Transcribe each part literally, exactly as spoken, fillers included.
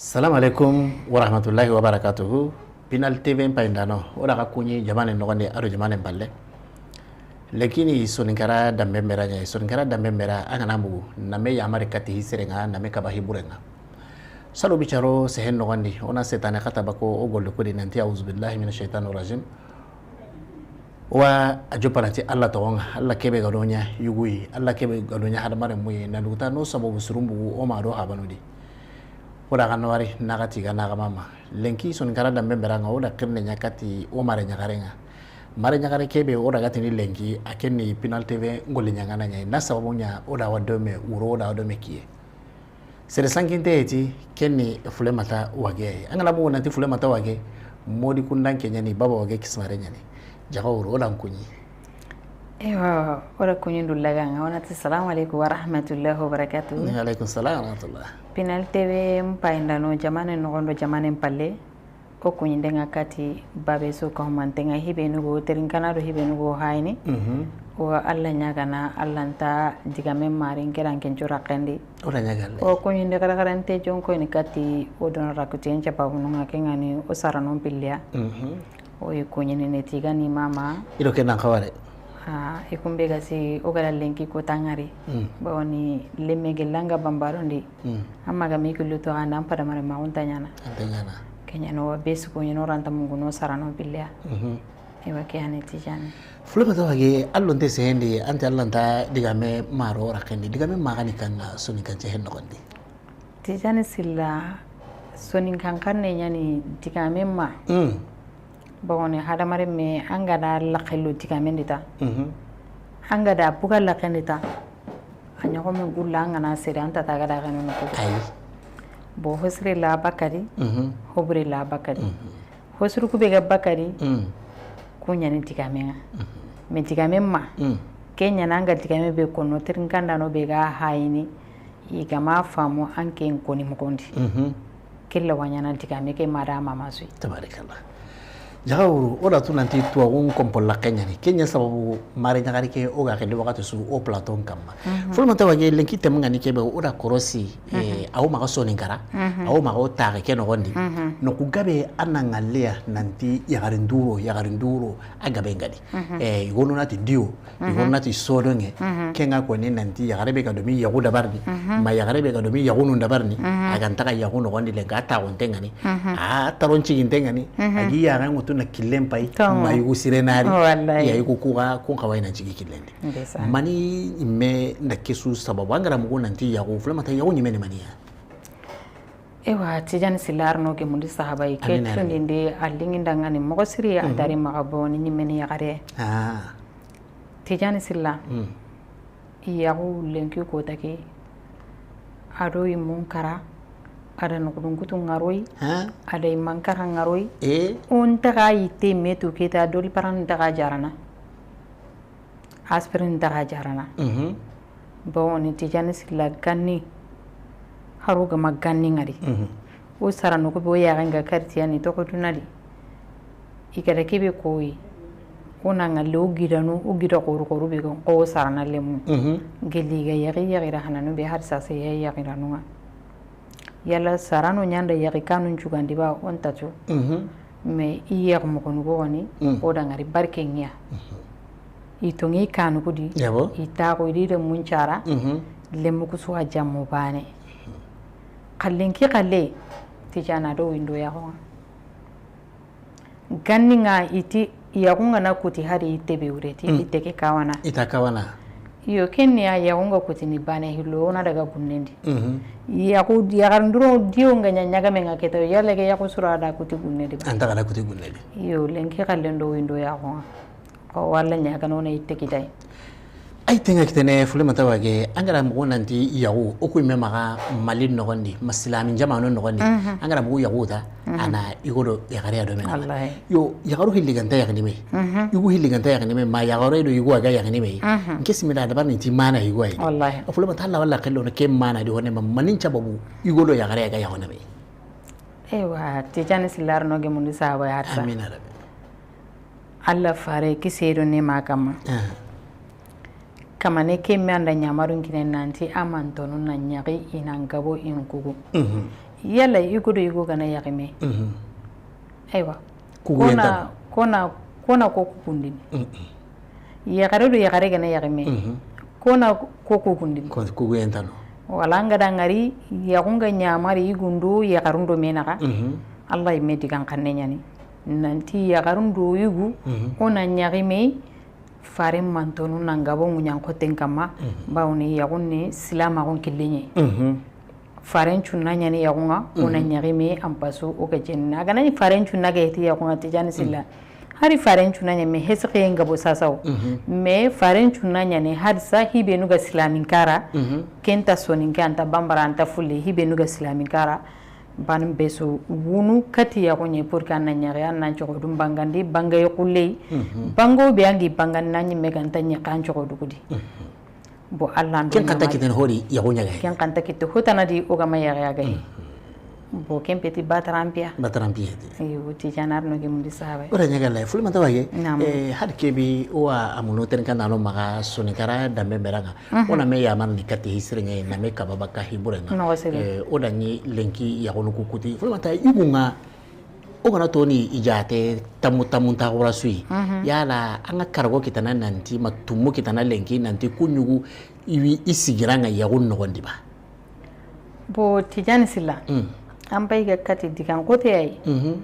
Salam alaikum warahmatullahi wabarakatuhu. Pinal T V n payindano, o daga kuɲi jamane nogondi, ado jamane balle. Lekini Soninkara dambe mera ɲa, Soninkara dambe mera, an gana mugu, name yamari kati hi serenga, name kaba hi burenga. Salo bicaro sehen nogondi, ona setane kata bako o golle kodi nanti, auzubillahi mina shaitani rajim. Wa a joppanati Allah toxonga, Allah kebe ga do ɲa yuguyi, Allah kebe ga do ɲa hadamare muyi, na duguta no sababu surumbugu o ma do habanudi. O daga nowari naxati ga naxa mama. Lenki Soninkara dambe mberanga, o da kirne ɲa kati o mare ɲaxarenga. Mare ɲaxare kebe o daga tini lenki, a kenni Pinal T V ngoli ɲangana ɲa, na sababu ɲa o da wa dome wuro, o da wa dome kiye. Sere sankinte yeti, kenni Fulemata Wage. An gana mugu nanti Fulemata Wage, modi kundan ke ɲani, baba Wage kismare ɲani. Jaga wuro, o dan kuɲi. Ewa, o da kuɲi ndu laganga, o nati, salamu alaikum warahmatullahi wabarakatuh. Wa alaikum salam warahmatullah. Pinal T V n payindano, jamane nogondo, jamane n palle. O kuɲindenga kati babe su kahumantenga, hibe nugo terinkana do hibe nugo hayini. Mhm. O ga Allah ɲagana, Allah nta digame marin keran kencu rakendi. O da ɲaga Allah. O kuɲinde xaraxarante jonko ni kati o dono rakutiyen capabununga kengani o saranon pilliya. Mhm. O yi kuɲini ne tigani mama. Ido ke nan xaware. Ha, i kumbe ga si o gada lenki ko tangari. Mm. Bawoni lemme gellanga bambarondi. Mm. Amma ga mi kullu to anda an padamare ma unta ɲana. Anta ɲana. Kenyano wa besu ko ɲino ranta munguno sarano billeya. Mhm. Ewa ke ane Tijani. Fulemata Wage, allo nte sehendi, ante Allah nta digame maro rakendi. Digame magani kanga Soninkance hen nogondi. Tijani Silla, Soninkan xanne ɲani digame ma. Mm. Bawoni hadamare me an gada laxello digame ndita. Mhm. An gada buga laxe ndita. A ɲoxome gulla an gana sere an tata gada xeno noxo. Ayi. Bo hosire la bakari, mhm, hobure la bakari. Mhm. Hosuru kube ga bakari, mm, ku ɲani digame nga. Mhm. Mais digame ma, mm, ke ɲana an ga digame be kono, terinkandano be ga hayini, i gama famu an ke n koni moxondi. Mhm. Killa wa ɲana digame ke mada mama sui. Tabarakallah. Jaga wuru, o da tu nanti tuwaxun kompo laxe ɲani. Ke ɲa sababu mare ɲaxari ke o ga xende waxati su o plateau n kamma. Mhm. Fulemata Wage lenki temengani kebe o da korosi, mhm, eh, awo maxa Soninkara, mhm, awo maxa o taxe ke noxondi. Mhm. Noxu gabe a na ŋalleya nanti yaxarinduro, yaxarinduro, a gabe ngadi. Mhm. Eh, i gono nati diyo, i gono nati sodonge, mhm, kenga koni nanti yaxare be ga domi yaxu dabarini, mhm, ma yaxare be ga domi yaxunu dabarini, mhm, a ga ntaxa yaxu noxondi lenka a taxonte ngani, mhm, a taron ciginte ngani, mhm, a gi yaxe ŋutu na killen pay, tongo, ma yugu sire nari, wallahi, ya yugu kuxa kun xawai na cigi killendi. Ndeysaan. Mani me nda kesu sababu, an gara mugu nanti yaxu, Fulemata yaxu ɲimeni maniya. Ewa, Tijani Silla arno ke mundi sahaba yi, ke, amina, tundinde a lingindangani moxo siri a, mhm, dari maxa boni ɲimeni yaxare. Ah. Tijani Silla, mm, yaxu lenki kota ke, a do i munkara, a da noxudunkutu ŋaroyi, ha, a da i mankara ŋaroyi. E? O ntaxa yitte metu keta doli paran ntaxa jarana. Aspirin daga jarana. Mhm. Bawoni Tijani Silla ganni, haro gama ganni ngari. Mhm. O sarano ko be o yaxenga kartiyani toxo dunadi. I gada kebe koyi. O na ŋalle o gidanu, o gida xoru xoru be gon ko sarana lemu. Mhm. Gelli ga yaxi yaxira hananu be har sasa ya yaxiranu nga. Yalla sarano ɲanda yaxi kanun cugandi ba o ntatu. Mhm. Mais i yaxu moxonu gogoni, mm, o dangari barke ŋiya. Mhm. I toŋi kanu kudi, yabo, i taxo i di de muncara, mhm, lemu kusu a jammu bane. Xallen ki xalle, Tijana do windo yaxo nga. Ganni nga iti yaxu nga na kuti hari i tebe wureti, mm, i teke kawana. Ita kawana. Iyo, ken ni a yaxu nga kuti ni bane hillo, o na daga gunnendi. Mhm. Yaxu, yaxarinduro diyo nga ɲa ɲagame nga keta, yalla ke yaxu sura da kuti gunnendi ba. Anta gada kuti gunnendi. Iyo, lenki xallen do windo yaxu nga. Ko walla ɲa kano na itte kitay. Ay tenga kitene Fulemata Wage, an gara mugu nanti yaxu, o ku me maxa Mali noxondi, ma silami jamano noxondi, mhm, an gara mugu yaxu ta, mhm, a na yugo do yaxare ya do mena. Wallahi. Yo, yaxaru hilli ganta yaxini me. Mhm. Yugu hilli ganta yaxini me, ma yaxare do yugu a ga yaxini me. Mhm. Nke simida dabar ni ti mana yugu ay. Wallahi. O Fulemata Allah walla kello no ke mana di hone ma manin cababu yugo do yaxare ya ga yaxone me. Ewa, Tijani Silla arno ge mundi sahaba ya harsa. Amina rabbi. Allah fare kisi do ne ma kamma. Ah. Kamane ke me anda ɲamarun kine nanti a mantonu na ɲaxi i na n gabo i n kugu. Mhm. Yalla yugo do yugo ga na yaxi me. Mhm. Aywa. Kuguyen tana. Ko na, ko na, ko na ko kukundini. Mhm. Yaxare do yaxare ga na yaxi me. Mhm. Ko na ko kukundini. Ko kuguyen tana. Wala an ga da ŋari yaxun ga ɲamari yugun do yaxarun do me naxa. Mhm. Allah yi me digan xanne ɲaani. Nanti yaxarun do yugu, mhm, o na ɲaxi me, faren mantonu nan gabo ŋuɲan xoten kamma, mhm, bawoni yaxun ni silamaxun killen ɲa. Mhm. Faren cunna ɲaani yaxun ŋa, o na, mhm, ɲaxi me an pasu o ga jenna. A ga na ɲi faren cunna ga heti yaxun ŋa Tijani Silla. Mhm. Hari faren cunna ɲa me hesi xiyen gabo sasawo. Mhm. Mais faren cunna ɲaani hadisa hibenu ga silamin kara, mhm, kenta soninke anta bambara anta fulle hibenu ga silamin kara. Ban besu wunu kati yaxu ɲe pour que an na ɲaxi, an na coxodun bangandi, bangaye xulley. Mhm. Bango be an gi bangandi na ɲimme ganta ɲaxi an coxodu kudi. Mhm. Bon, Allah ndo ken xanta kitene hori yaxu ɲaga. Ken xanta kitte hotana di o ga ma yaxi a ga yi. Mhm. Bon, ken peti batarampiya. Batarampiya ti. Iyo, ti janar no ge mundi sahaba. O da ɲaga lay, Fulemata Wage. Naam. Eh, had kebi o wa amuno ten kan no maxa Soninkara dambe meranga. Mhm. O na me yamar ni kati hisire ɲa, na me kaba baka hibure ŋa. No, c'est vrai. Eh, o da ɲi lenki yaxunu kukuti. Fulemata yugu ŋa, o ga na toni i jaate tamu tamu nta xura suyi. Mhm. Yala an ga karago kitana nanti ma tumu kitana lenki nanti kuɲugu i wi i sigira ŋa yaxun noxondi ba? Bo Tijani Silla. Mm. An bay ga kati digan kote yayi. Mhm.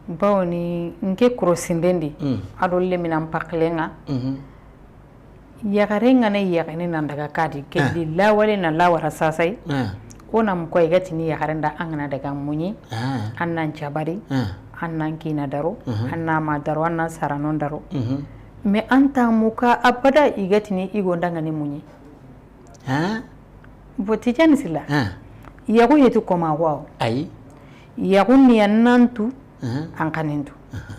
Bawoni nke korosinden di, mm, a do leminan paxilen ŋa. Mhm. Yaxare ŋa ne yaxini nan daga kadi, ah, ke di lawale na lawara sasay. Ah. O na muko i ga tini yaxare nda an ga na daga muɲi, ah, an nan cabari, ah, an nan kina daro, mhm, an na ma daro, an nan saranon daro. Mhm. Mais an ta muka abada i ga tini i gonda ŋa ni muɲi. Ha? Bo Tijani Silla. Ha. Yaxu yetu koma wawo. Ayi. Yaxu ni an nan tu, aha, an xanin tu. Aha.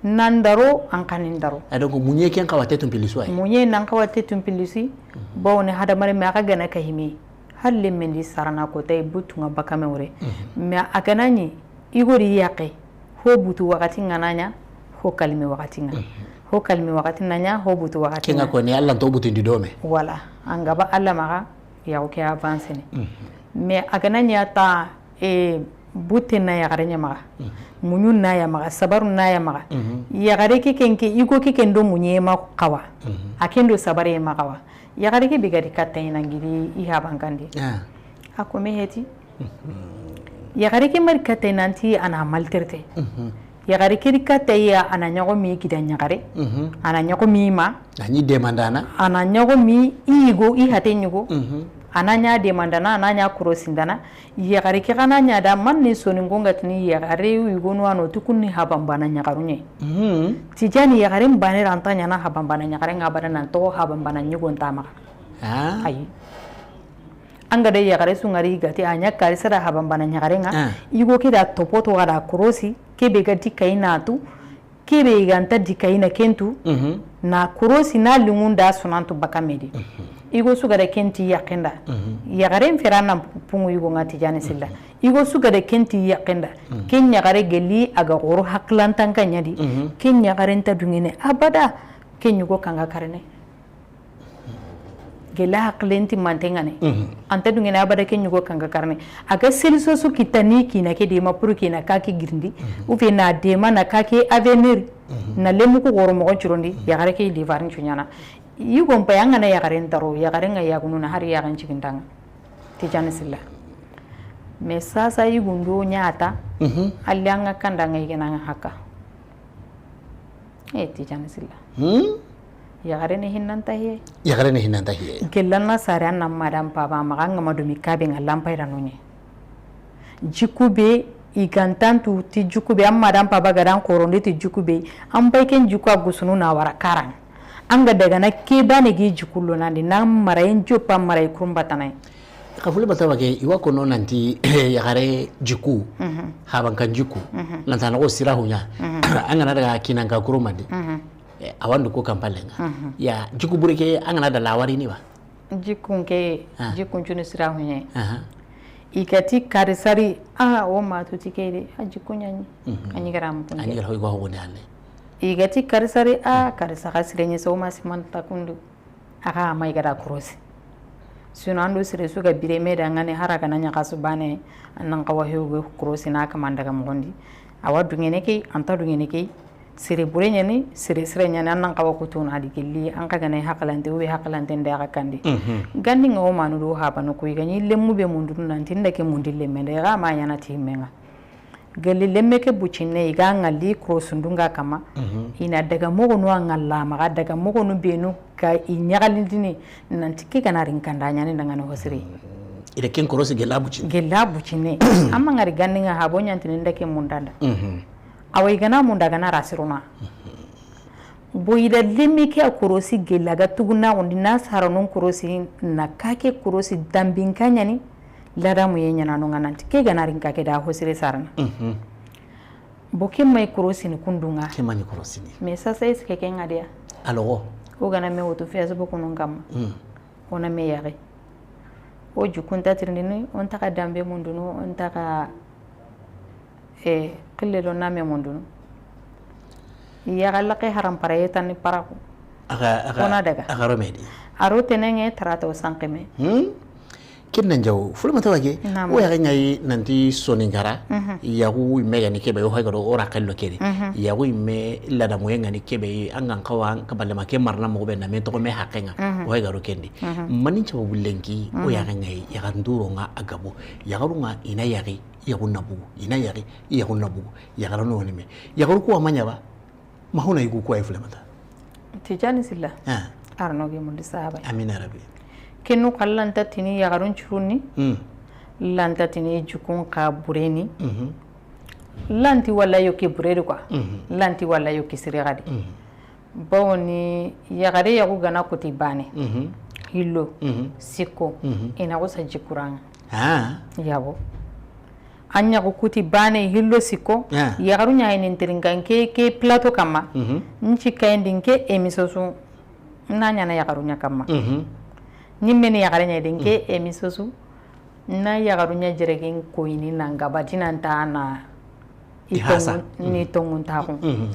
Nan daro, an xanin daro. A donc muɲe ken xawa te tumpilisu ay. Muɲe nan xawa te tumpilisu. Mhm. Bawoni hadamare me a xa gana kahimi. Halle mendi sarana ko tay butu ŋa bakame wure. Mhm. Mais a gana ni i gori yaqe. Ho butu waxati ŋa na ɲa, ho kalimi waxati ŋa. Mhm. Ho kalimi waxati na ɲa, ho butu waxati ŋa. Ke ŋa ko ni Allah nto butu ndi dome. Voilà. An ga ba Allah maxa, yaxu ke avancé ni. Mhm. Mais a ga na ɲa ta, e, butte na yaxare ɲa maxa. Mhm. Muɲu na ya maxa, sabaru na ya maxa. Mhm. Yaxare ke ken ke, i go ke ken do muɲe ma xawa. Mhm. A ken do sabare ma xawa. Yaxare ke be ga di katta i na giri i habankandi. Ah. A ko me heti. Yaxare ke mari katta nanti a na maltraité. Mhm. Yaxare ke di katta ya a na ɲaxo mi gida ɲaxare. Mhm. A na ɲaxo mi ma. A ɲi demandana. A na ɲaxo mi i yigo, i hate ɲigo. Mhm. A na ɲa demandana, a na ɲa korosindana. Yaxare ke xa na ɲa da man ni soninko ŋa tini yaxare yigonu a no tukunni habanbana ɲaxaru ɲe. Mhm. Tijani yaxare mbane ranta ɲana habanbana ɲaxare ŋa bada nan toxo habanbana ɲigo nta maxa. Ah. Ayi. An ga da yaxare su ŋari i ga ti a ɲa kari sara habanbana ɲaxare ŋa, ah, i go ke da topoto ga da korosi, ke be ga di kayi na tu, ke be i ga nta di kayi na ken tu, mhm, na korosi na linŋu nda sunantu baka me di. Mhm. I go su ga da ken ti yaqe nda. Mhm. Yaxare n fera nan pungu i go ŋa Tijani Silla. Mhm. I go su ga da ken ti yaqe nda. Mhm. Ken yaxare geli a ga xoro haqilantan ka ɲa di. Mhm. Ken yaxare nta duŋene abada. Ken ɲigo kanga karene. Gela haqilen ti manten ŋa ne. Mhm. An ta duŋene abada ke ɲigo kanga karne. A ga seli soso kita ni kina ke dema pour kina ka ke girindi. Mhm. Ou bien na dema na ka ke avenir. Mhm. Na lemu ku goro moxo curondi, mhm, yaxare ke devoir n cuɲana. Yigon pay an ga na yaxaren daro, yaxaren ŋa yagunu na hari yaxan cigindaŋa. Tijani Silla. Mais sasa yigun do ɲata, mhm, alli an ga kanda ŋa yigena ŋa haka. E Tijani Silla. Hmm? Yaxare ne hinnanta hiye. Yaxare ne hinnanta hiye. Gellanna sare an nan madan paba maxa an ga ma domi kabe ŋa lampay da no ɲe. Jiku be i gantantu ti jiku be an madan paba ga dan xorondi ti jiku be an bay ken jiku a gusunu na wara karan. An ga daga na ke bane gi jiku lonandi na marayen joppa marayi kurumbatanay. Xa Fulemata Wage, i wa kono nanti, yaxare jiku, mhm, habankan jiku, mhm, nanta noxo sira huɲa. Mhm. An ga na daga kinanka kurumandi. Mhm. Eh, a wa ndu ko kampalenŋa. Mhm. Ya, jiku bureke, an ga na da lawarini ba? Jikun ke, ah, jikun cuni sira huɲe. Aha. I ga ti karisari, a, o ma tu ti ke de, a jiku ɲaɲi. Mhm. A ɲi gara mukunde. A ɲi gara hoy go hogunde halle. I ga ti karisari, a, mhm, karisa xa sire ɲi so ma simanta kundu. Axa ma i ga da korosi. Sinon an do sere su ga bire me da ŋa ni, hari a ga na ɲa xasu baane, an nan xawa hewu be korosi na kama n daga moxon di. Awa duŋene ke, an ta duŋene ke, sere bure ɲa ni, sere sire ɲa ni, an nan xawa kutu na di gelli, an xa ga na i haqilante, o be haqilante nda xa kandi. Mhm. Gandi ŋa o manu do habanu ku, i ga ɲi lemmu be mundunu nanti nda ke mundi lemme nda, i ga ma ɲa na ti me ŋa. Gelli lemme ke bucinne, i ga ŋalli korosundun ŋa kama, mhm, i na daga moxonu a ŋalla maxa, daga moxonu benu ga i ɲaxalindini, nanti ke ga na ri n kanda ɲa ni daŋa ni hosiri. Mm. I da ken korosi gella bucinne. Gella bucinne. Amma ŋari gandi ŋa habo ɲantini nda ke mundanda. Mhm. Awa i ga na munda ga na rasiruna. Mhm. Bo i da lemme ke a korosi gella ga tuguna xundi na saranun korosi na ka ke korosi dambin ka ɲa ni. Ladamu ye ɲaana no ŋa nanti ke ga na ri n ka ke da hosire sarana. Mhm. Bo ke may korosini kundu ŋa. Ke mani korosini. Mais sasa est-ce que ke ŋa diya? Alors. O ga na me wutu Facebook nun kamma. Mm. O na me yaxi. O jukun ta tirindini, o n ta xa dambe mundunu, o n ta xa, e, xille do na me mundunu. Yaxa laqe haram para ye tanni paraku. Axa, axa, o na daga. Axa ro me di. A ro tenenge tarata o sanqime. Hmm? Ken na jaw, Fulemata Wage, o yaxe ŋa yi nanti Soninkara, yaxu yimme ga ni kebe, o hay ga do o ra xello ke di. Yaxu yimme ladamu ye ŋa ni kebe, an ga n xawa an ka balema ke marana moxo be na me toxo me haqe ŋa, o hay ga do ken di. Mani cababu lenki, o yaxe ŋa yi, yaxa nduro ŋa a gabo. Yaxaru ŋa i na yaxi, yaxu na bugu, i na yaxi, yaxu na bugu, yaxara no ni me. Yaxaru ku a ma ɲa ba? Ma huna yugu ku ay Fulemata. Tijani Silla. Ah. Arno ge mundi sahaba. Amina rabbi. Kenu xa lanta tini yaxarun curuni. Mm. Lanta tini jukun xa bureni. Mhm. Lanti walla yoki buredi quoi. Mhm. Lanti walla yoki siri xadi. Mhm. Bawoni yaxare yaxu ga na kuti bane. Mhm. Hillo. Mhm. Sikko. Mhm. I na xusa jikuraŋa. Ah. Yabo. A ɲaxu kuti bane hillo sikko, ah, yaxaru ɲa yi ni n terinka n ke, ke plateau kamma, mhm, n ci kayindi n ke émission su, na ɲaana yaxaru ɲa kamma. Mhm. Ɲimme ni yaxare ɲa yi de n ke, mhm, émission su, na yaxaru ɲa jeregen koyini na n gabati na n ta na i hasa, tongun, ni, mhm, tongun taxu. Mhm.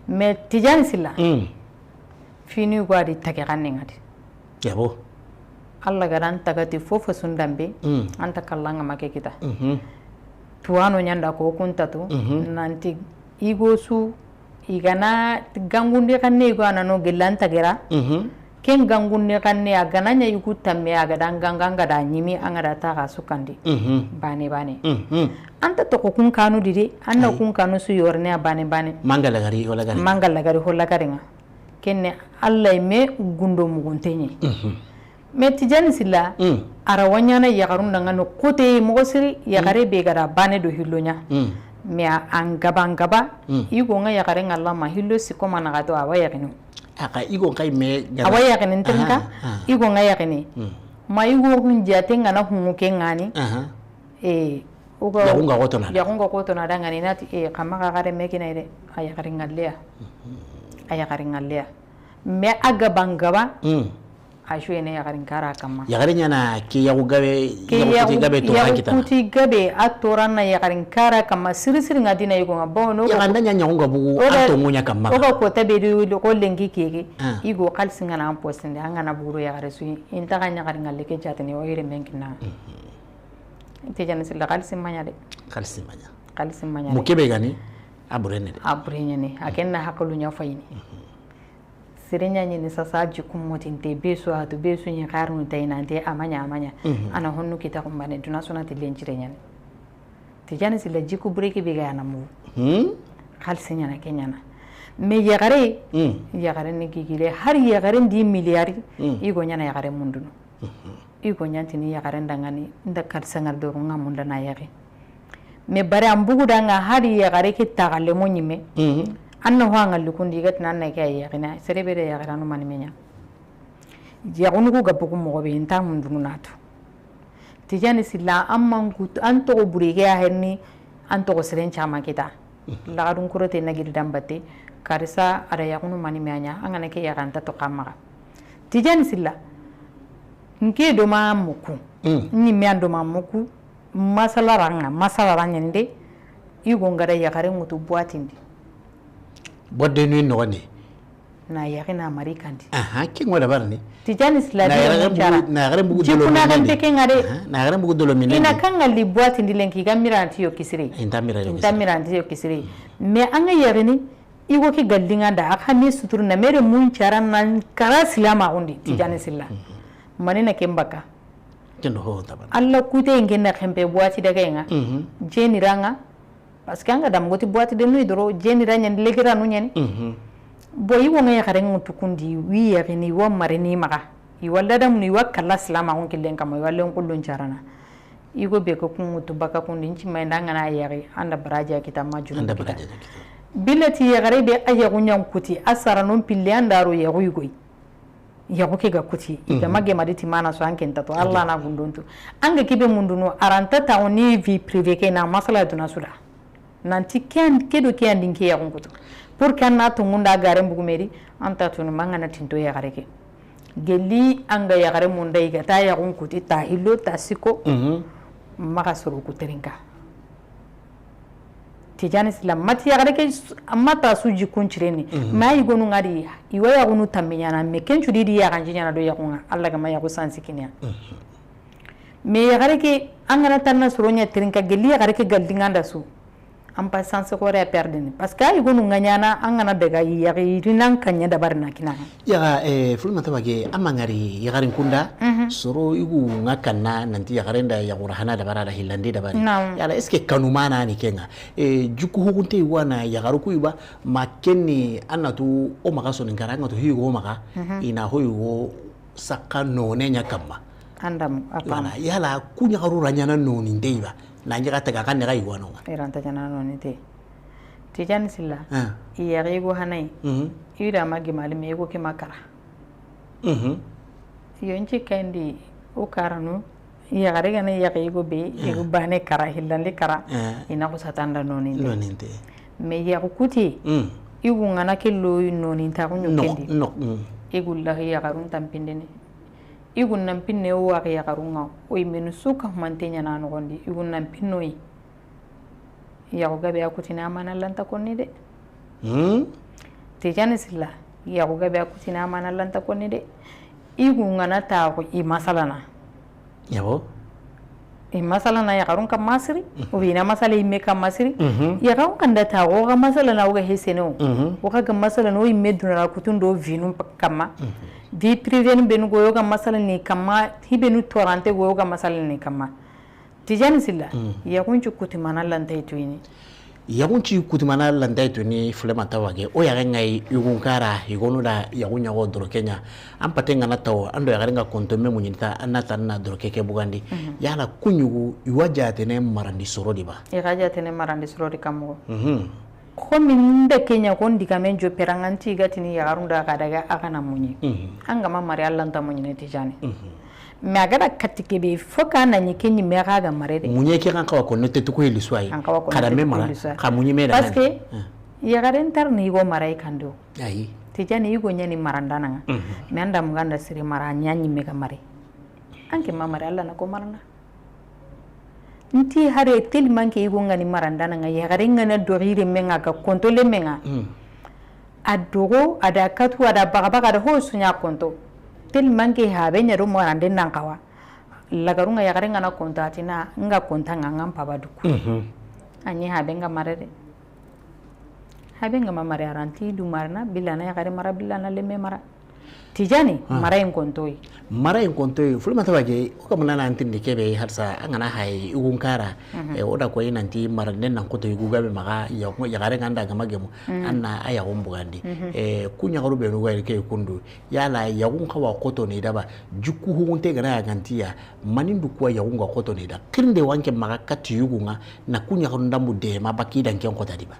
Mais Tijani Silla, mm, fini go a di tage xanne ŋa di. Yabo. Alla ga da n tagati fofo su n dambe, mm, an ta kalla ŋa ma ke kita. Mhm. Tuwano ɲa nda ko kuntatu, mhm, nanti i go su, i ga na gangundi xanne i go a na no gella n tagera. Mhm. Ken gangundi xanne a ga na ɲa yugu tamme a ga da n ganga n ga da ɲimi an ga da taxa sukandi. Mhm. Bane bane. Mhm. An ta toxo kun kanu di de, an na, ayi, kun kanu su yorene a bane bane. Manga lagari, ho lagari. Manga lagari, ho lagari ŋa. Kenne Alla yi me gundo mugunte ɲi. Mhm. Mais Tijani Silla, mm, a ra wa ɲaana yaxarun daŋa no kote moxo siri, yaxare, mm, be ga da bane do hillo ɲa. Mm. Mais a, an gaba, an gaba, mm, i go ŋa yaxare ŋa Alla ma hillo sikko ma naxato a wa yaxini. A xa i go ŋa yi me ga da a wa yaxini n terinka, aha, aha, i go ŋa yaxini. Mm. Ma i go hun jate ŋa na hungu ke ŋa ni. Aha. Eh, o ga, yaxun ga xoto na da. Yaxun ga xoto na da ŋa ni nati, eh, xa maxa xare me kina de, a yaxari ŋalleya. Mhm. A yaxari ŋalleya. Mais a gaba n gaba, mm, a su yene yaxari n kara kamma. Yaxari ɲaana ke yaxu gabe, ke yaxu kuti gabe to yaxu kita na. Kuti gabe a toran na yaxari n kara kamma siri siri ŋa dina yugo ŋa. Bon, no yaxan da ɲa yaxun ga bugu, o ga, a to ŋuɲa kamma. O ga kota be di ko lenki keke. Ah. I go xalisi ŋa na an posinde, an ga na bugu do yaxare su, i n ta xa yaxari ŋalle ke jatini, o yere men kina. Mhm. Tijani Silla, xalisi ma ɲa de. Xalisi ma ɲa. Xalisi ma ɲa de. Mu kebe ga ni, a burene de. A burene ne. A ken na haqilu ɲa fayini. Mhm. Sere ɲa ɲi ni sasa jikun motinte, be su a tu, be su ɲi xarnu tayinante, a ma ɲa, a ma ɲa. Mhm. A na honnu kita xumbane, duna su na ti lencire ɲa ni. Tijani Silla, jiku bureke be ga ya na mu. Hmm? Xalisi ɲaana ke ɲaana. Mais yaxare, hmm, yaxare ni gigile, hari yaxare ndi milliard, hmm, i go ɲaana yaxare mundunu. Mhm. I go ɲantini yaxaren daŋani, nda kadi saŋari doru ŋa munda na yaxi. Mais bari an bugu daŋa hari yaxare ke taxalemo ɲime. Mhm. An na ho a ŋalli kundi, i ga tini an na ke a yaxina, sere be da yaxiranu mani me ɲa. Yaxunu ku ga bugu moxo be, i nta mundunu na tu. Tijani Silla, an man kutu, an toxo bure ke a herni, an toxo siren caman kita. Laxadun korote na giri dan batte, karisa a da yaxunu mani me a ɲa, an ga na ke yaxa an ta toxo a maxa. Tijani Silla, n ke do ma muku, mm, n ɲimme an do ma muku, masala ra ŋa, masala ra ɲa ni de, i go n ga da yaxare ŋutu boitindi. Boîte de nuit noxondi. Na yaxi na mari kandi. Aha, ke ŋo da barni. Tijani Sila di mun cara. Na yaxare mbugu dolo minen. Jikuna kan te ke ŋa de. Na yaxare mbugu dolo minen. Ina kan ŋa li boîte ndi lenki ga miranti yo kisiri. Inta miranti yo kisiri. Mais an ga yaxini, i go ke galli ŋa da, a xa me suturu na mere mun cara nan kara silama xundi, Tijani Sila. Mani na ken baka. Kendo ho tabana. Alla kute ŋe na xempe boîte daga ŋa. Jeni ranga. Parce que an ga da mugu ti boîte de nuit doro, jeni ra ɲani, legira nu ɲani. Bo i wo ŋa yaxare ŋutu kundi, wi yaxini, i wa marini maxa. I wa ladamunu, i wa kalla silamaxun killen kama, i wa len kullun carana. I go be ko kun ŋutu baka kundi, nci ma inda an ga na yaxi, an da baraja kita ma junu. An da baraja kita. Billati yaxare be a yaxu ɲan kuti, a sara non pille an da ro yaxu i goyi. Yaxu ke ga kuti, i ga ma gema di ti mana so an ke nta to, Alla na gundon tu. An ga ke be mundunu, a ra nta taxu ni vie privée ke na masala duna su da. Nanti ke an, ke do ke an di n ke yaxun kutu. Pour que an na tonŋu nda gare mbugu meri, an ta tunu ma an ga na tinto yaxare ke. Gelli an ga yaxare munda i ga ta yaxun kuti, ta hillo, ta siko, maxa soro ku terinka. Tijani Sila, mati yaxare ke, amma ta su jikun cireni. Ma yigonu ŋa di, i wa yaxunu tammi ɲana, mais ken cu di di yaxanci ɲana do yaxun ŋa, Alla ga ma yaxu sansi kiniya. Mais yaxare ke, an ga na tanna soro ɲa terinka gelli yaxare ke galli ŋa nda su. An pa sansi xore a perdini. Parce que a yigonu ŋa ɲana, an ga na daga yaxi rinan kanya dabari na kina. Yaxa, eh, Fulimata Wage, a ma ŋari yaxarin kunda, soro yugu ŋa kanna nanti yaxaren da yaxura hana dabara da hillandi dabari. Yala, est-ce que kanu mana ni ke ŋa? Eh, juku hukunte yugu a na yaxaru ku yugu ba, ma kenni a na tu o maxa Soninkara, a na tu hi yugu o maxa, i na ho yugu sakka none ɲa kamma. Andam, a pam. Yala, ku yaxaru ra ɲana noni nte yugu ba, na ɲaxa taga kan ne ga yugu a no ŋa. I ra nta ɲana noni nte. Tijani Sila, i yaxi yugu hanayi, i da ma gimali me yugu ke ma kara. Yo, n ci kayindi o karanu, yaxare ga na yaxi yugu be, yugu bane kara, hillandi kara, i na xusa tanda noninte. Noninte. Mais yaxu kuti, yugu ŋa na ke lo nonintaxu ɲo kendi. Yugu lahi yaxarun tampindini. Yugu nan pinne o waxi yaxarun ŋa, o yi menu su ka humante ɲana noxondi, yugu nan pinno yi. Yaxu gabe a kutini amana lanta konni de. Tijani Silla, yaxu gabe a kutini amana lanta konni de. Yugu ŋa na taxu i masalana. Yabo. I masalana yaxarun kamma siri, ou bien i na masala yimme kamma siri. Yaxarun xa nda taxu o ga masalana o ga hesene o. O ga masalana o yimme dunara kutun do vie nun kamma. Vie privée nun benu go o ga masalani kamma, hi benu torante go o ga masalani kamma. Tijani Silla, yaxun cu kutimana lantay tuyini. Yaxun cu kutimana lantay tuyini, Fulemata Wage, o yaxe ŋa yi yugun kara, yugonu da yaxu ɲaxo doroke ɲa. An pate ŋa na tawo, an do yaxare ŋa konto me muɲinta, an na tan na doroke ke bugandi. Yala ku ɲugu, i wa jatene marandi soro di ba? I ga jatene marandi soro di kammo. Komi n da ke ɲa ko n digamen joppe ra ŋa n ti ga tini yaxarun da xa daga a xa na muɲi. An ga ma mari Alla nta muɲine Tijani. Mais a ga da kati kebe fo ka na ɲi ke ɲimme xa ga mare de. Muɲe ke kan xawa ko no te tuko heli suwayi. An xawa ko no te tuko heli suwayi. Xa muɲi me da. Parce que yaxaren tar ni go mara i kando. Ayi. Tijani i go ɲani marandana ŋa. Mais an da muganda sire mara ɲa ɲimme ga mare. An ke ma mare Alla na ko marana. N ti hare tellement que i go ŋa ni marandana ŋa, yaxare ŋa na doxi renme ŋa ga konto lenme ŋa. A doxo, a da katu, a da baxabaxa, a da ho su ɲa konto. Tellement que habe ɲa do marande nan xawa. Lagarun ŋa yaxare ŋa na konto a ti na, n ga konta ŋa, n ga n paba duku. A ɲi habe ŋa mare de. Habe ŋa ma mare a ra nti du marana, billana yaxare mara, billana lenme mara. Tijani, mara in kontoyi. Mara in kontoyi, Fulemata Wage, o kamana na an tindi kebe harsa, an ga na hayi yugun kara, o da koyi nanti marande nan koto yugu gabe maxa, yaxare ŋa n da ga ma gemu, an na a yaxun bugandi. Ku ɲaxaru benu ga yi ke kundu, yala yaxun xawa koto ni da ba, jukku hugunte ga na ya gantiya, manindu kuwa yaxun ga koto ni da. Xirinde wa n ke maxa kati yugun ŋa, na ku ɲaxaru ndambu de ma baki da n ke n kota di ba.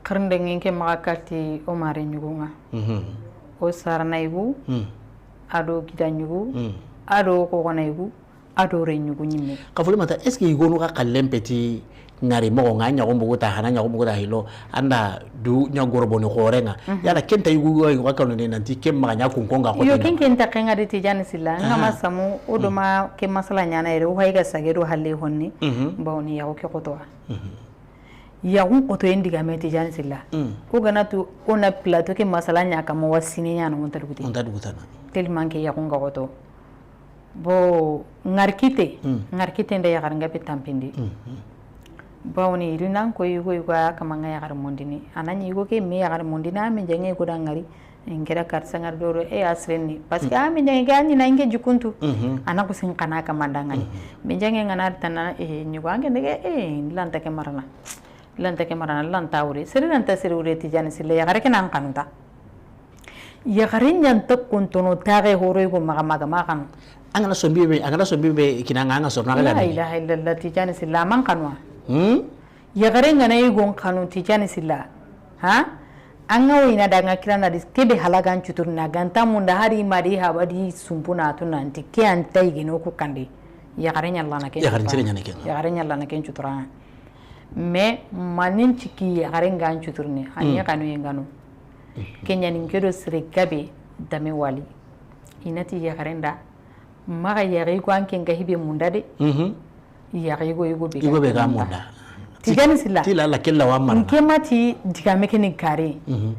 Xirinde ŋa n ke maxa kati o mare ɲugun ŋa. O sarana yugu, a do gida ɲugu, a do xoxona yugu, a do re ɲugu ɲimme. Xa Fulemata, est-ce que yugonu xa xallen peti ŋari moxo ŋa, ɲaxu mbugu ta hana, ɲaxu mbugu ta hilo, an da du ɲa goroboni xore ŋa. Yala ken ta yugu ga yugu kanu ne nanti ken maxa ɲa kun ko ŋa xo. Yo, ken ken ta ke ŋa de Tijani Silla, n ga ma samu o do ma ke masala ɲana yere, o hayi ga sage do halle honni, bawni yaxu ke xotowa. Yaxun xotoyen digame Tijani Silla. Mm. O ga na tu o na plateau ke masala ɲa kama wa sine ɲa no, o nta duguti. O nta dugutana. Tellement que yaxun ga xoto. Bo ŋari kite, mm, ŋari kite nda yaxari nga be tampindi. Mm, mm. Bawoni iri nan ko yugo yugo a kama nga yaxari mondini. A na ɲi yugo ke me yaxari mondini, a me jange yugo da ŋari. N kira karisa ŋari doro, e, a sirenni. Parce que, mm, a me jange ga ɲi na inge jukuntu. Mhm. A na kusin kana kama nda ŋani. Mhm. Me jange nga na tana, e, ɲugo ange ndege, e, lanta ke marana. Lanta ke marana, lanta wure. Sere lanta sere wure Tijani Silla, yaxare ke nan xanuta. Yaxare ɲanta kontono taxe horo yugo maxa maxa ma xanu. An ga na sombi be, an ga na sombi be kina nga an ga sorna ga. La ilaha illallah, Tijani Silla, a man xanuwa. Hmm? Yaxare nga na yugo n xanu Tijani Silla. Ha? An ga wo i na da nga kira na di ke be halagan cuturna ganta munda hari ma di haba di sumpu na tu nanti ke an ta yigeno ku kandi. Yaxare ɲalla na ke. Yaxare ɲalla na ke. Yaxare ɲalla na ke cutura. Mais manin ciki yaxare nga cuturni, a ɲi xanu ye nga no. Ke ɲa ni n ke do sere gabe dame wali. I na ti yaxare nda, maxa yaxi ko an ke nga hibe munda de. Mhm. Yaxi go yugo be ga munda. Tijani Silla. Ti la la kella wa marana. N ke ma ti digame ke ni kare. Mhm.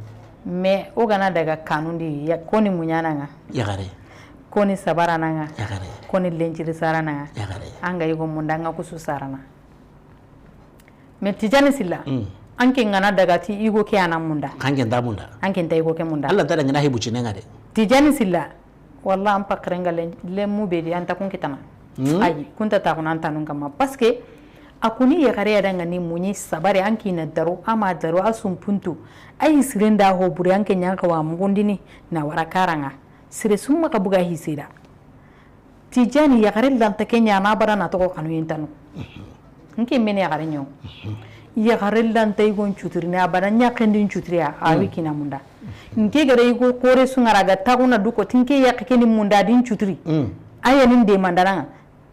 Mais o ga na daga kanundi ya, ko ni muɲana nga. Yaxare. Ko ni sabarana nga. Yaxare. Ko ni lenciri sarana nga. Yaxare. An ga yugo munda nga kusu sarana. Mais Tijani Silla, mm, an ke nga na daga ti yugo ke a na munda. An ke nta munda. An ke nta yugo ke munda. Alla ta da nga na hibu cine nga de. Tijani Silla, walla an pakre nga le, lemu be di an ta kun kitana. Mm. Ayi, kun ta ta kun an ta nun kama. Parce que a kuni yaxare ya da nga ni muɲi sabari an ki na daro, a ma daro, a sumpuntu. Ayi sirenda ho buri an ke ɲan ka wa mugundini na wara karanga. Sire summa ka buga hisira. Tijani, yaxare lanta ke ɲana abada na toxo xanu yintanu. N ke mene yaxare ɲo. Yaxare lanta yugo n cuturini abada, ɲaxendi n cuturiya, a wi kina munda. N ke gare yugo kore sungara ga taxuna duko, ti n ke yaxi ke ni munda di n cuturi. A ya ni n demandana nga.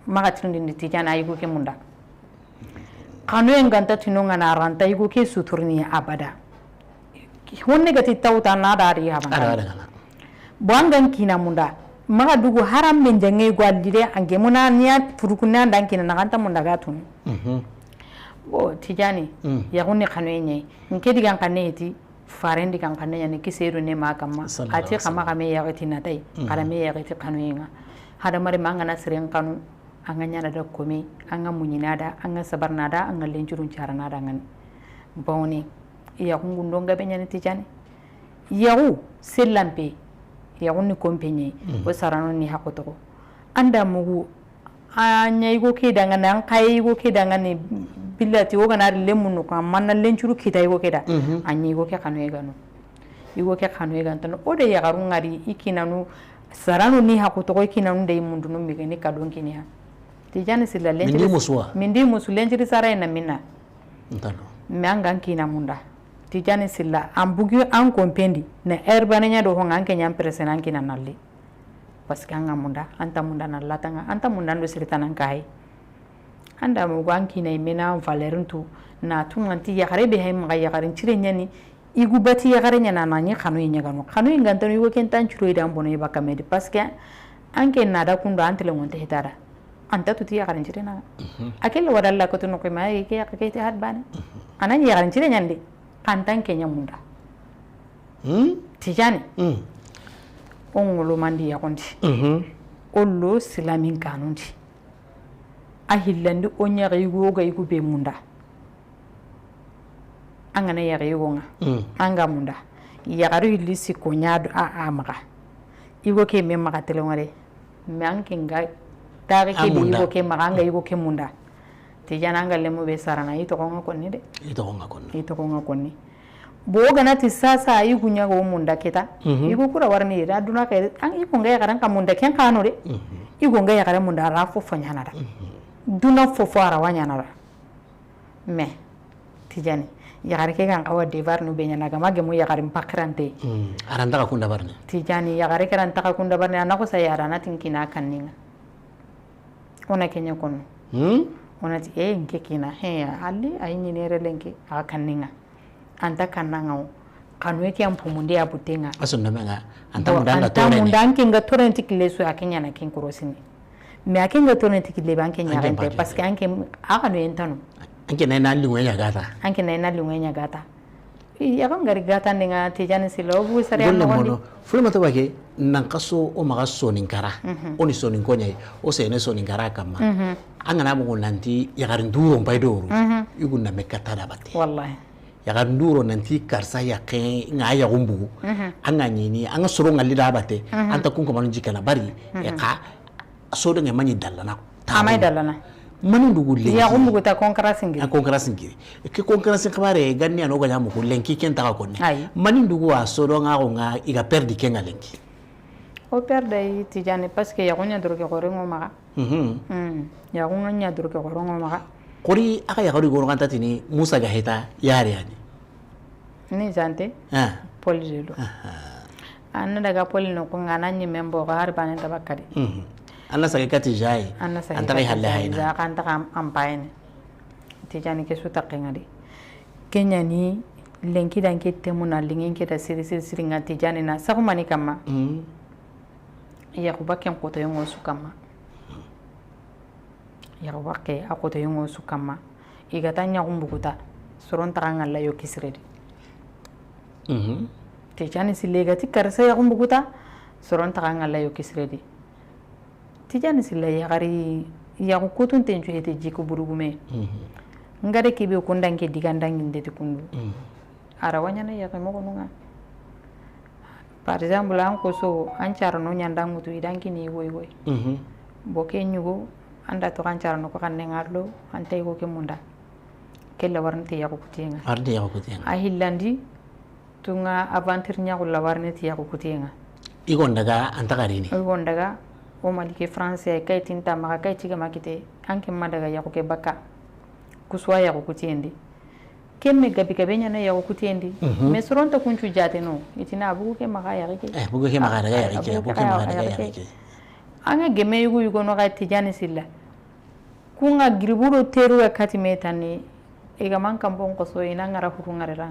Maxa tirindindi Tijani a yugo ke munda. Xanoye n ganta tino nga na ranta yugo ke suturini abada. Honne gati tawta na da ri habana. Bo an ga n kina munda. Maxa dugu haram men jange go alli de an gemuna niya furukuna dan kina na ganta munda ga tunu. Mhm. Bo Tijani, mm, yaxu ni xanoye ɲi. N ke digan xanne ti, Farendi kan xanne ɲani kiseeru ne ma kamma. Ati xama xame yaxiti na tay. Xara me yaxiti xanu yinga. Hada mari ma an ga na siren xanu, an ga ɲana da kome, an ga muɲina da, an ga sabarna da, an ga lencurun carana da ngani. Bawni, yaxu ngundo nga be ɲani Tijani. Yaxu sellampe, yaxu ni kompe ɲi, o sarano ni hako toxo. Anda mugu, A ɲa yigo ke dangani, an xaye yigo ke dangani, billati o ga na ri lemu noxo, a manna lencuru kita yigo ke da. A ɲa yigo ke xanu ye gano. Yigo ke xanu ye gantano. O de yaxaru ngari, i kinanu, saranu ni haqu toxo, i kinanu de i mundunu migeni kadon kiniya. Tijani Silla, lenciri. Mindi musuwa. Mindi musu, lenciri sara ina minna. Ntano. Me an ga n kina munda. Tijani Silla, an bugi an kompendi, na heure bane ɲa do honga an ke ɲa presse nan kina nalli. Parce que an ga munda, an ta munda na latanga, an ta munda ndo siritanan kayi. Anda mugu an kina i mena valeur ntu, na tu nganti yaxare be hay maxa yaxarin cire ɲani, i gu bati yaxare ɲana na ɲi xanu i ɲagano. Xanu i ngantano i go ken tan curo i dan bono i baka medi. Parce que an ke na da kundo an tele ngonte hitara. An ta tuti yaxarin cire na. A ke le wada la ko to no ko ma ke yaxa ke ti had bane. Anan yaxarin cire ɲande. An tan ke ɲa munda. Tijani. O ŋolo mandi yaxundi. O lo silamin kanundi. A hillandi o ɲaxa yigo ga yigu be munda. An ga na yaxa yigo ŋa. An ga munda. Yaxaru hilli sikko ɲa do a, a maxa. Yigo ke me maxa telengore. Me an ke nga taxe ke be yigo ke maxa, an ga yigo ke munda. Tijani an ga lemu be sarana, i toxo ŋa konni de. I toxo ŋa konni. I toxo ŋa konni. Bo o ga na ti sasa, i gu ɲa ga o munda kita. I go kura warni da duna ke, an i go nga yaxaran ka munda ken kano de. I go nga yaxaran munda ra fo fo ɲana da. Duna fo fo ara wa ɲana da. Mais Tijani, yaxare ke ga n xawa devoir nu be ɲana ga ma gemu yaxarin pakirante. Aran taxa kunda barne. Tijani, yaxare ke ran taxa kunda barne, a na ko sa yara na tin kina kanninga. O na ke ɲa kono. O na ti, e, n ke kina, he, ali, ay ni nere lenke, a kanninga. An ta kannanga o. Xanu e ke an pumundi a butenga. A sunna menga. An ta munda an ke nga torenti kille su a ke ɲana ken korosini. Mais a ke nga torenti kille be an ke ɲarente, parce que an ke a xanu e ntano. Anke na ina linŋo ɲa gata. Anke na ina linŋo ɲa gata. Yaxu ngari gata ndi ŋa Tijani Silla, o bu sariya. Golle moxo ndi. Mono, Fulemata Bake, nan xaso o maxa Soninkara. Mhm. O ni Soninko ɲa yi, o sene Soninkara kamma. Mhm. An ga na moxo nanti yaxarin duro mpay doro. Mhm. I gu na me kata da bate. Wallahi. Yaxarin duro nanti karsa yaxe ŋa yaxu mbugu. Mhm. An ga ɲini, an ga soro ŋalli da bate. Mhm. An ta kun kamanu jikana bari. Mhm. E xa, sodo ŋe maɲi dallana. A maɲi dallana. Mani ndugu lenki. Yaxu mbugu ta concurrence ngiri. A concurrence ngiri. Ke concurrence xibare ganni ano ga ɲa muxu lenki ken taxa konne. Ayi. Mani ndugu a sodo ŋa xo ŋa i ga perdi ken ŋa lenki. O perda yi Tijani parce que yaxu ɲa doroke xoronŋo maxa. Mhm. Mm. Yaxu ŋa ɲa doroke xoronŋo maxa. Xori a ga yaxaru gono xanta tini Musa ga heta yare yani. Ni jante. Ah. Paul Jelo. Aha. An na daga Paul no ko ŋa na ɲi membo ga har banen tabakadi. Mhm. An na sage kati jayi. An na sage kati jayi. An ta ga halle hayna. Za kan ta am ampayne. Tijani ke su takke ŋa di. Ke ɲa ni lenki dan ke temuna lingen ke da siri siri siri ŋa Tijani na saxu mani kamma. Mhm. Yaxu bakken xotoyenŋo su kamma. Yaxu bakke a xotoyenŋo su kamma. I ga ta ɲaxu mbuguta, soron taxa ŋalla yo kisire di. Mhm. Tijani Silla ga ti karsa yaxu mbuguta, soron taxa ŋalla yo kisire di. Tijani Silla yaxari yaxu kutunten cu hete jiku burugume. Mhm. Nga de kibe kundanke digandanginde ti kundu. Mhm. A ra wa ɲaana yaxi moxonu ŋa. Par exemple, an koso, an carano ɲanda ŋutu, i dan kini woy woy. Mhm. Bo ke ɲugo, an da to an carano ko xanne ŋa lo, an tay go ke munda. Ke lawarini ti yaxu kutiye ŋa. Ar de yaxu kutiye ŋa. A hillandi, tunga aventure ɲaxu lawarini ti yaxu kutiye ŋa. I go n daga an taxarini. I go n daga, o Mali ke France, kay tinta maxa, kay tiga makite, an ke ma daga yaxu ke baka. Kuswa yaxu kutiyendi. Kemme gabi gabe ɲaana yaxu kutiyendi. Mhm. Mais soronta kuncu jateno. I ti na bugu ke maxa yaxi ke. Eh, bugu ke maxa daga yaxi ke, bugu ke maxa daga yaxi ke. An ga geme yugu yugo no ga Tijani Silla. Ku ŋa giribu do teru ga kati me tanni. I ga man kanbon koso i na ŋara huru ŋare ra.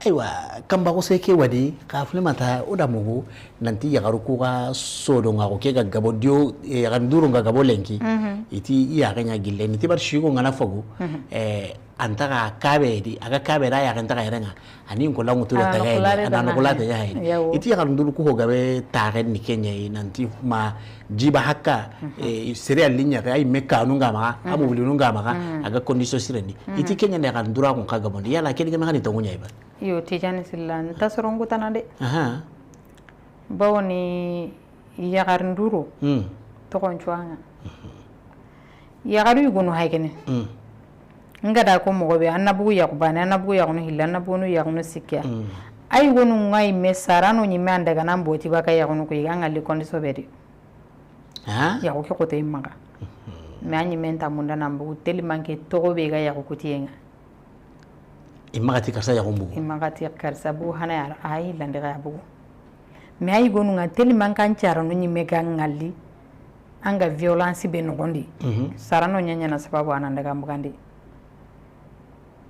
Aywa, kamba ko se ke wadi, ka Fulemata o da mugu, nanti yaxaru ku ga sodo ŋa ko ke ga gabo dio, eh, yaxarin duro ŋa gabo lenki. Mhm. I ti i yaxe ɲa gille, ni ti bar sigo ŋa na fagu. Mhm. Eh, An taxa kabe di, a ga kabe da yaxen taxa yere ŋa. Ani n ko langu tu da taga yi, ana no ko la ta ya yi. Yawo. I ti yaxarin duro ku ho gabe taxe ni ke ɲa yi, nanti ma jiba hakka, mhm, eh, sere a linya ga, ay me kanu ŋa maxa, mhm, a mobili nu ŋa maxa, mhm, a ga condition sire ni. Mhm. I ti ke ɲa ne yaxarin duro ko n xa gabondi, yala ke di ga me xani tongu ɲa yi ba. Yo, Tijani Silla, n ta soron kutana de. Aha. Bawoni yaxarin duro, hmm, toxon cuwa ŋa. Yaxaru yugonu hay kene. Hmm. Nga da ko moxo be, an na bugu yaxu bane, an na bugu yaxunu hilla, an na bugu yaxunu sikkiya. Hmm. A yugonu ŋa yi me sarano ɲi me an daga nan boti baka yaxunu ko i ga ŋalli kondi sobedi. Ah? Yaxu ke xoto i maxa. Mhm. Mais a ɲi me nta munda nan bugu telimanke toxo be ga yaxu kutiye ŋa. I maxa ti karsa yaxu mbugu. I maxa ti karsa bu hana ya, a yi landi ga ya bugu. Mais a yugonu ŋa telimanke an carano ɲi me ga ŋalli, an ga violence be noxondi. Mhm. Sarano ɲa ɲaana sababu a na n daga mbugandi.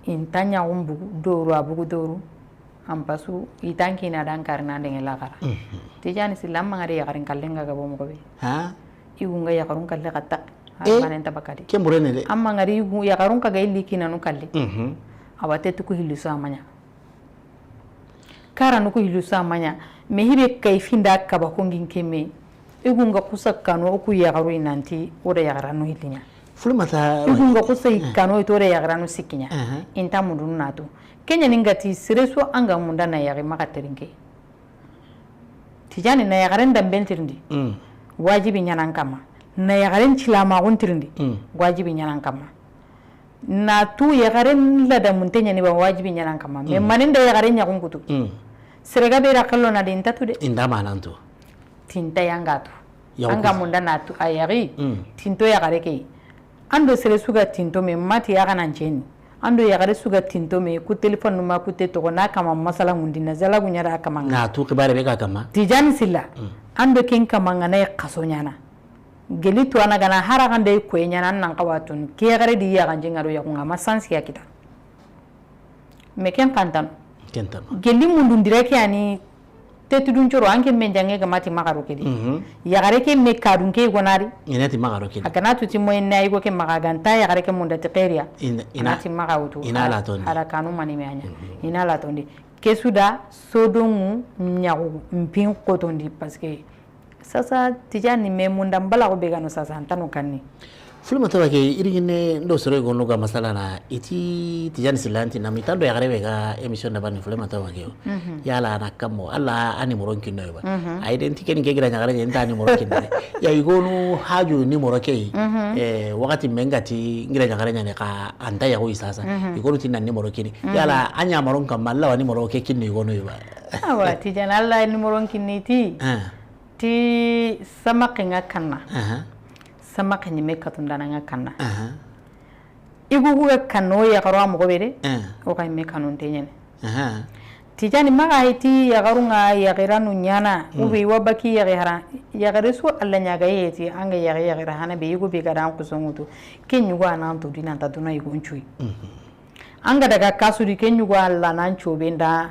I nta ɲaxu mbugu doru a bugu doru. An pasu i ta n kina dan karina ndenge laxara. Mhm. Tijani Silla, an ma ŋari yaxarin kalle ŋa gabo moxo be. Ha? Yugu ŋa yaxarun kalle xa taqi. Eh? Banen tabakadi. Ke mburene de. An ma ŋari yugu yaxarun xa ga illi kinanu kalle. Mhm. Awa te tuku hillisu a ma ɲa. Karanu ku hillisu a ma ɲa. Me hibe kay finda kaba ko ngin keme. Yugu ŋa kusa kano o ku yaxaru i nanti o da yaxaranu hilliɲa. Fulemata. Yugu ŋa kusa i kano i to da yaxaranu sikkiɲa. Aha. I nta mundunu na tu. Ke ɲa ni n ga ti sere su an ga munda na yaxi maxa terinke. Tijani na yaxaren damben tirindi. Mm. Wajibi ɲaana n kamma. Na yaxaren cilamaxun tirindi. Mm. Wajibi ɲaana n kamma. Na tu yaxaren ladamunte ɲa ni ba wajibi ɲaana n kamma. Mais, mm, manin da yaxaren ɲaxun kutu. Mm. Sere ga be ra xallo na de i nta tu de. I nda manan tu. Tinta yanga tu. Yaxu anga kutu. Munda na tu a yaxi. Mm. Tinto yaxare ke. An do sere su ga tinto me mati ya ga nan ceni. An do yaxare su ga tinto me ku téléphone ma ku te toxo na kama masala ŋundi na zalagu ɲa da kama ŋa. Na tu xibare be ga kama. Tijani Silla. Mm. An do ken kama ŋa na xaso ɲaana. Geli to ana gana hara gande ko ɲaana nan xawa tun. Ke yaxare di ya ganje ŋa do yaxu ŋa ma sansi ya kita. Mais ken xantano. Ken tano. Geli mundu ndire ke ani Te tudun coro, an ke me jange ga ma ti maxa ro ke di. Mhm. Yaxare ke me kadun ke i go na ri. I na ti maxa ro ke di. A ga na tu ti moyen na i go ke maxa ga nta yaxare ke munda ti xeeriya. I na, i na, a na ti maxa wutu. I na a la tondi. A la kanu mani me a ɲa. Mhm. I na a la tondi. Ke su da sodonŋu ɲaxu n pin xotondi parce que sasa Tijani me munda n balaxu be ga no sasa an ta no kanni. Fulemata Wage, i ri ɲimme ndo soro i go no ga masala na, i ti Tijani Silla nti na mi tando yaxare be ga émission da bani Fulemata Wage. Mhm. Yala a na kamo, Alla a numéro n kinno ba. Mhm. A yi de nti ke ni ke gira ɲaxare ɲa, nta numéro kinno. Ya i go no haju numéro ke yi. Mhm. Eh, waxati me n ga ti gira ɲaxare ɲa ne xa an ta yaxu i sasa. Mhm. I go no ti na numéro kini. Mhm. Yala a ɲa maro n kama, Alla wa numéro ke kinni i go no ba. Awa, Tijani, Alla numéro n kinni ti. Ah. Ti samaxe ŋa kanna. Aha. Samaxe ɲimme katundana ŋa kanna. Aha. I gugu ga kanno yaxaru a moxo be de. Eh. O ga ɲimme kanunte ɲene. Aha. Tijani, maxa hay ti yaxaru ŋa yaxiranu ɲana, mm, ou bien i wa baki yaxi hara, yaxare su Alla ɲaga ye ti, an ga yaxi yaxira hana be, yugo be ga da an xuso ŋutu, ke ɲugo a nan tu di nan ta duna yugo n cuyi. Mhm. An ga daga kasu di, ke ɲugo Alla nan cobe nda,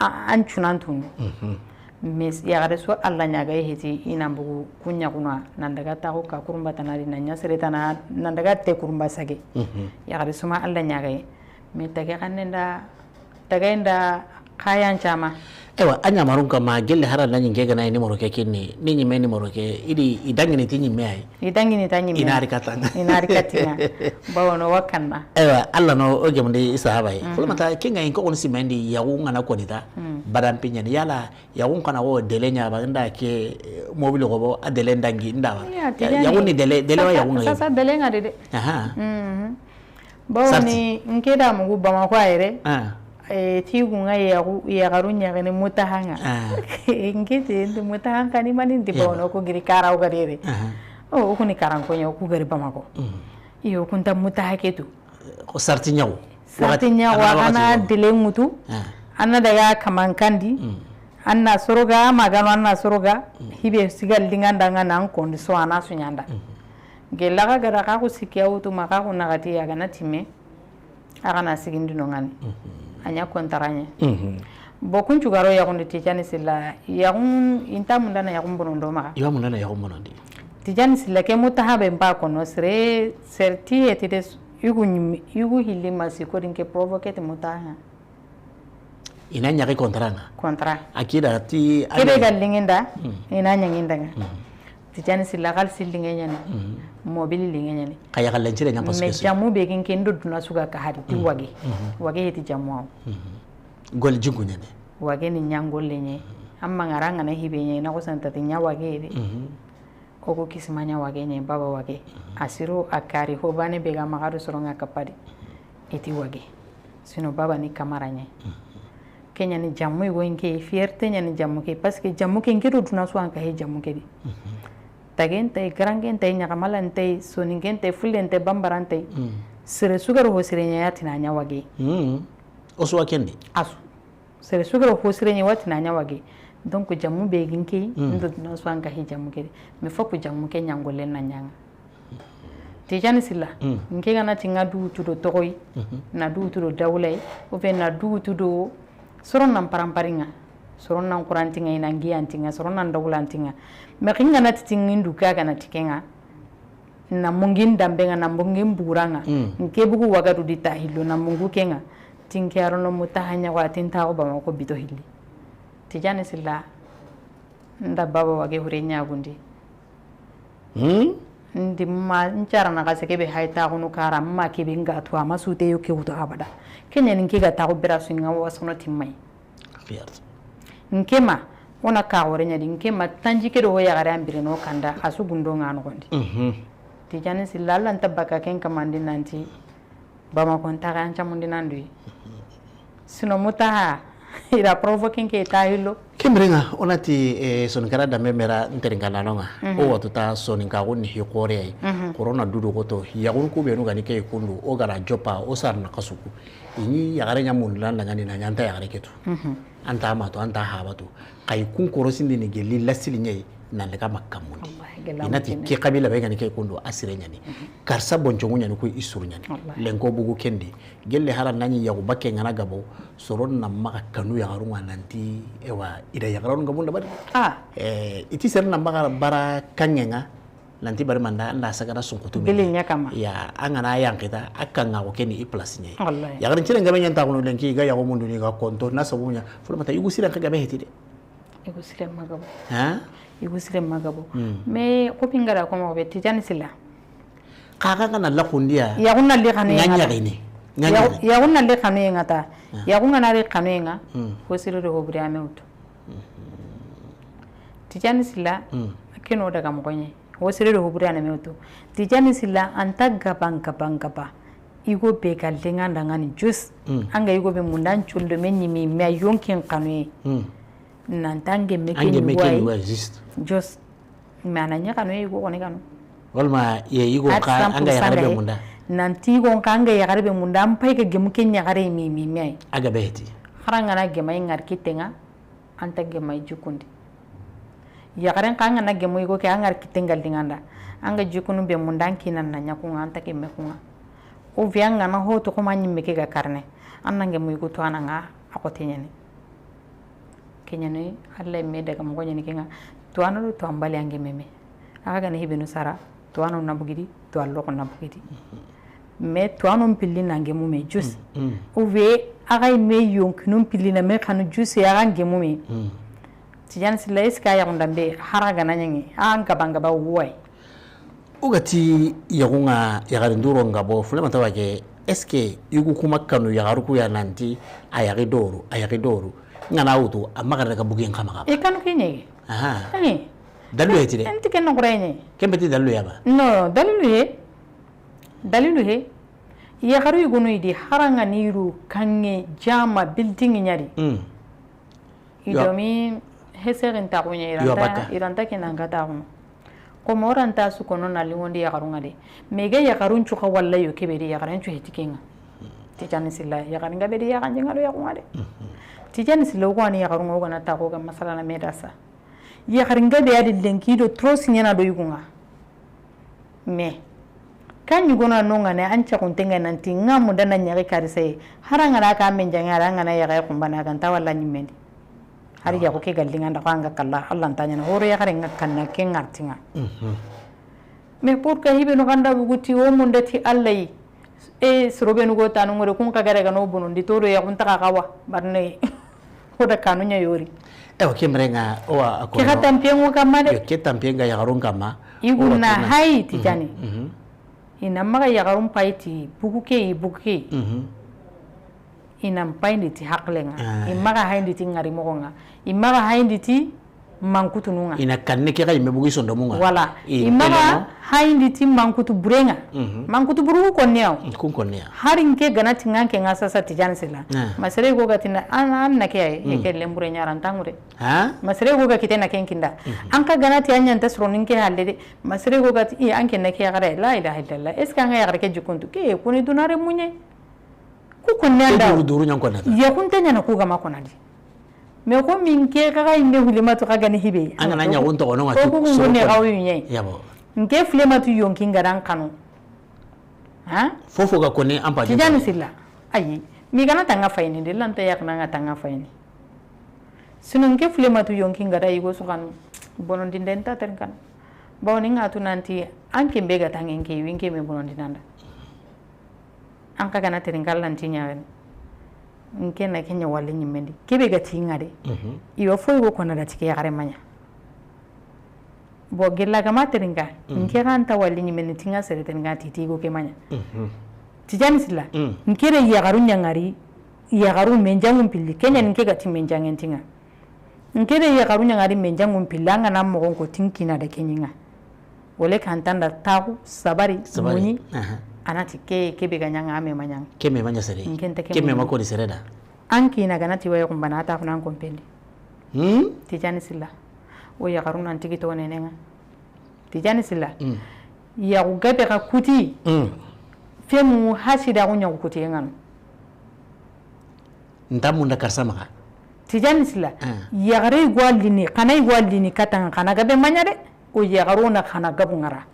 a, an cunan tunu. Mhm. Mais yaxare su Alla ɲaga ye ti, i nan bugu ku ɲaxuna, nan daga taxu ka kurumba tana di, nan ɲa sere tana, nan daga te kurumba sage. Mhm. Yaxare su ma Alla ɲaga ye. Mais tage xanne nda, tage nda xayan cama. Ewa, a ɲa maro n kama, gelle hara na ɲi n ke ga na numéro ke kinni, ni ɲimme numéro ke, i di, i dangini ti ɲimme ay. I dangini ta ɲimme. I na ri kataŋa. I na ri katiŋa. Bawo no wa kanna. Ewa, Alla no o gemundi i sahaba yi. Mhm. Fulemata, ke ŋa in ko on simendi yaxu ŋa na ko ni ta. Mm. Badan piɲen. Yala yaxu n kana wo dele ɲa ba nda ke, eh, mobile go bo a dele ndangi nda ba. Ya, Tijani. Yaxu ni dele, dele wa yaxu ŋa yi. Sasa dele ŋa de de. Aha. Mhm. Bawo ni n ke da mugu Bamako a yere. Ah. Eh, ti gu ŋa yaxu, yaxaru ɲaxini mutaha ŋa. Ah. N ke ti nti mutaha n kani mani nti bawo no ko giri kara o ga de re. Aha. O, o kuni karan ko ɲa o ku gari Bamako. Mhm. Iyo, o ku nta mutaha ke tu. Ko sarti ɲaxu. Sarti ɲaxu, a ga na dele ŋutu. Ah. A na daga kaman kandi. Mm. A na soroga, ma ga no a na soroga. Mm. Hibe sigal dinganda ŋa nan kondi so a na suɲanda. Mm. Gella ga ga da xa ku sikki a wutu ma xa ku naxati a ga na timme. A ga na sigindi no ŋani. Mhm. A ɲa kontara ɲa. Mhm. Bo kun cugaro yaxundi Tijani Silla, yaxun, i nta mundana yaxun bonondo maxa. I wa mundana yaxun bonondi. Tijani Silla, ke mutaha be n ba kono, sere, sere ti yeti de, yugu ɲimi, yugu hilli ma siko di n ke provoquer ti mutaha. I na ɲaxi contrat ŋa. Contrat. A kida ti ke be ga liŋi nda, mm, i na ɲaŋi nda ŋa. Mm. Tijani Silla, xalisi liŋe ɲani, mhm, mobili liŋe ɲani. Xa yaxalen cire ɲa parce que mais jamu be gi n ke ndo duna su ga ka hadi ti, mhm, Wage. Mhm. Wage yeti jamu aw. Mhm. Gol jingu ɲani. Wage ni ɲangolle ɲe. Amma ŋara ŋa na hibe ɲe, na ko santa ti ɲa Wage de. Mhm. O ko kisima ɲa Wage ɲe, baba Wage. Mhm. A siro a kari ho bane be ga maxa do soro ŋa kapadi. Iti Wage. Sino baba ni kamara ɲe. Mhm. Ke ɲani jamu i go n ke, fierté ɲani jamu ke, parce que jamu ke n ke do duna su an ka he jamu ke di. Mhm. Tage nta yi, garange nta yi, ɲaxamala nta yi, soninke nta yi, fulle nta yi, bambara nta yi. Mm. Sere su ga ro ho sire ɲa ya ti na ɲa Wage. Mm. O su wa ken di. A su. Sere su ga ro ho sire ɲa wa ti na ɲa Wage. Donc jamu be gi n ke, mm, ndo duna su an ka he jamu ke di. Mais fo ku jamu ke ɲangolle na ɲaŋa. Tijani Silla, mm, n ke ga na ti ŋa du tu do toxoyi, mhm, na du tu do dawlayi, ou bien na du tu do soron nan parampari ŋa, soron nan kuranti ŋa, i na ngiyanti ŋa, soron nan dawlanti ŋa. Mais xa n ga na ti ti ŋindu ke a ga na ti ke ŋa, na mungi n dambe ŋa, na mungi n bura ŋa, mm, n ke bugu Wagadu di ta hillo, na mungu ke ŋa, ti n ke a ro no mutaha ɲa wa ti n ta xo Bamako bito hilli. Tijani Silla, nda baba Wage hure ɲagundi. Hmm? Ndi ma n cara na xa seke be hay taxunu kara ma ke be n ga tu a ma sute yo ke wutu abada. Ke ɲani n ke ga taxu bira su ŋa wa sono ti may. Fierté. N ke ma, o na ka xore ɲa di, n ke ma tanji ke do ho yaxare an bire no kanda, a su gundo ŋa noxondi. Mhm. Tijani Silla, Alla nta baka ken kamandi nanti, Bamako n taxe an camundi nan duyi. Sino mutaha, i da provoquer n ke ta hillo. Ke mire ŋa, o na ti, eh, Soninkara dambe mera n terinkandaano ŋa. Mhm. O watu ta Soninkaxu ni hi xore yi. Mhm. Corona dudu xoto, yaxun ku be nu ga ni ke kundu, o ga ra joppa, o sar na xasuku. I ni yaxare ɲa mundu nan daga ni na ɲa an ta yaxare ke tu. Mhm. An ta ma tu, an ta haba tu. Xa i kun korosindi ni gelli lasili ɲa yi. Nan daga ma kanmundi. Wallahi, gella i na ti mutine. Ke xabila be ga ni ke kundu a sire ɲa ni. Mhm. Karsa boncongu ɲa ni ku i suru ɲa ni. Wallahi. Lenko bugu ken di. Gelle hara na ɲi yaxu bakke ŋa na gabo. Soro na maxa kanu yaxarun ŋa nanti, ewa, i da yaxarun gabun da bari. Ah. Eh, i ti sere na maxa bara kanŋe ŋa. Nanti bari manda, an da sagara sunkutu me. Bele ɲa kama. Ya, an ga na yan kita, a kan ŋa ko ken ni i place ɲa. Wallahi. Yaxarin cire gabe ɲa nta ko no lenki, ga yaxu mundu ni ga konto, na sabu ɲa. Fulamata, yugu siren xa gabe heti de. Yugu siren ma gabo. Ha? Yugu siren ma gabo. Hmm. Mais, ko pingara ko mo be Tijani Silla. Xa xa ga na la kundiya. Yaxu na li xanu ŋa ɲa ŋa ta. Yaxu na li xanu ŋa ta. Ah. Yaxu ŋa na ri xanu ŋa. Hmm. Ko sire do hobri ame wutu. Hmm. Tijani Silla, hmm, ke no daga mo ɲe. Wo sere do hoburi ana me wutu. Tijani Silla, an ta gaban gaban gaba. Igo be ga lenŋa nda ŋa ni jus. Mm. An ga igo be munda, an collo me ɲimi me a yonkin xanu ye. Mm. Nan ta an gemme ke ɲi wa yi. Juste. Just. Mais a na ɲa xanu ye, igo xoni xanu. Walma ye igo xa an ga yaxare be munda. Nanti igo xa an ga yaxare be munda, an pay ga gemu ke yaxare mi mi me. A ga be heti. Xara ŋa na gema i ŋari kitten ŋa. An ta gema i jikundi. Yaxaren xa an ga na gemu igo ke, an ŋari kitten ŋa li ŋa nda. An ga jikunu be munda, an kinan na ɲa ku ŋa, an ta gemme ku ŋa. Ou bien an ga na ho to xo ma ɲimme ke ga karne. An na gemu igo to ana ŋa a xote ɲa ni. Ke ɲa ni, Alla me daga mo ɲa ni ke ŋa. To ana do to an bali an gemme me. A ga na hibenu sara. Tuwaano na bugidi, tuwaano loko na bugidi. Mais tuwaano mpilli na ngemu me jus. Mm, mm. Ou bien, a ga me yonkinu mpilli na me xanu jus ya ga ngemu me. Mm. Tijani Silla, est-ce que a yaxun dambe, hara ga na ɲangi, a n gaba n gaba wuwai. O ga ti yaxun ŋa, yaxari nduro n gabo, Fulemata Wage, est-ce que yugu kuma kanu yaxaru ku ya nanti, a yaxi doru, a yaxi doru. N ga na wutu, a maxa daga bugin xa maxa. I kanu ke ɲege. Aha. Eh. Dalilu he ti de. Enti ken noxo rene. Ken beti dalilu ya ba? No, dalilu he. Dalilu he. Yaxaru yugonu i di hara ŋa ni ru kanŋe jama building ɲa ri. Mm. I do mi heserintaxu ɲa, i ra nta, i ra nta ke na n ga taxunu. Komo o ra nta su kono na linŋondi yaxaru ŋa de. Mais ga yaxarun cu xa walla yo ke be di yaxaren cu he ti ke ŋa. Tijani Silla, yaxarin ga be di yaxan je ŋa do yaxun ŋa de. Mhm. Tijani Silla, o ko ani yaxarun ŋa o ga na taxu ga masala na me da sa. Yaxarin ga be ya di lenki do trop siɲana do yugun ŋa. Mais kan ɲi gona no ŋa ne an caxunten ŋa nanti ŋa munda na ɲaxi karise. Hara ŋa na ka men jaŋe, hara ŋa na yaxare xumbana ga nta walla ɲimmendi. Hari yaxu ke ga li ŋa nda ko an ga kalla, Alla nta ɲaana horo yaxare ŋa kanna ke ŋarti ŋa. Mhm. Mais pour que hibe no ganda buguti o munda ti Alla yi. E, soro be nu go tanu ŋore kun xa ga daga no bonondi to do yaxun ta xa wa barne. O da kanu ɲa yori. Ewa, ke mere ŋa, o wa a ko. Ke xa tampiyen ŋo kamma de. Yo, ke tampiyen ga yaxarun kamma. I gunna hayi Tijani. Mhm, mhm. I na maxa yaxarun payi ti bugu ke yi, bugu ke yi. Mhm. I na n payindi ti haqilen ŋa. Ah. I maxa hayindi ti ŋari moxon ŋa. I maxa hayindi ti mankutunu ŋa. I na kanne ke xa yimme bugu i sondomun ŋa. Voilà. I maxa hayindi ti mankutu buren ŋa. Mhm. Mankutu buru ku konne ya. Mm, kun konne ya. Hari n ke ga na ti ŋa n ke ŋa sasa Tijani Silla. Ah. Ma sere go ga ti na an, an na ke ya yi, mm, ke lembure ɲa ra nta ŋure. Ha? Ma sere go ga kite na ken kinda. Mhm. An xa ga na ti an ɲa nta soro ni n ke halle de. Ma sere go ga ti, i, an ke na ke yaxare. La ilaha illallah. Est-ce que an ga yaxare ke jikuntu? Ke kuni dunare muɲe. Ku konne anda. Duru, duru ɲan konne ta. Yaxun ta ɲaana ku ga ma kona di. Mais ko min ke xa ga yimme Fulematu xa ga ni hibe. An ga na ɲaxun toxo no ŋa ko tu ku so ne ko. Ga wi ɲe. Yabo. N ke Fulematu yonki n ga da n kanu. Ha? Fofo ga kone an pa Tijani Silla. Ayi. Mi ga na tanga fayini de, lanta yaxna ŋa tanga fayini. Sinon n ke Fulematu yonki n ga da yigo su xanu. Bonondi n de nta terinkan. Bawoni ŋa tu nanti an ke be ga tangi n ke wi n ke me bonondi n da. An xa ga na terinkan lanti ɲaxeni. N ke na ke ɲa walla ɲimmendi. Ke be ga ti ŋa de. Mhm. I wa fo yigo kona da ti ke yaxare ma ɲa. Bo gella ga ma terinka, mm, n ke xa nta walla ɲimmendi ti ŋa sere terinka ti ti yigo ke ma ɲa. Mhm. Tijani Silla, mm, n ke de yaxaru ɲa ŋari, yaxaru men jaŋun pilli, ke ɲa ni n ke ga ti men jaŋen ti ŋa. N ke de yaxaru ɲa ŋari men jaŋun pilli, an ga na moxon ko ti n kina da ke ɲi ŋa. Wole kan tanda taxu, sabari, sabari, muɲi, aha, a na ti ke, ke be ga ɲa ŋa me ma ɲa ŋa. Ke me ma ɲa sere. N ke nta ke me ma ko di sere da. An kina ga na ti wa yaxun bana taxu nan konpendi. Hmm? Tijani Silla. O yaxaru nan tigi to nene ŋa. Tijani Silla. Mm. Yaxu gabe xa kuti. Mm. Femu hasida xo ɲaxu kuti ŋa no. Nta munda karsa maxa. Tijani Sila, yaxare go a lini, xana go a lini katanŋa, xana gabe ma ɲa de. O yaxaro na xana gabu ŋa ra.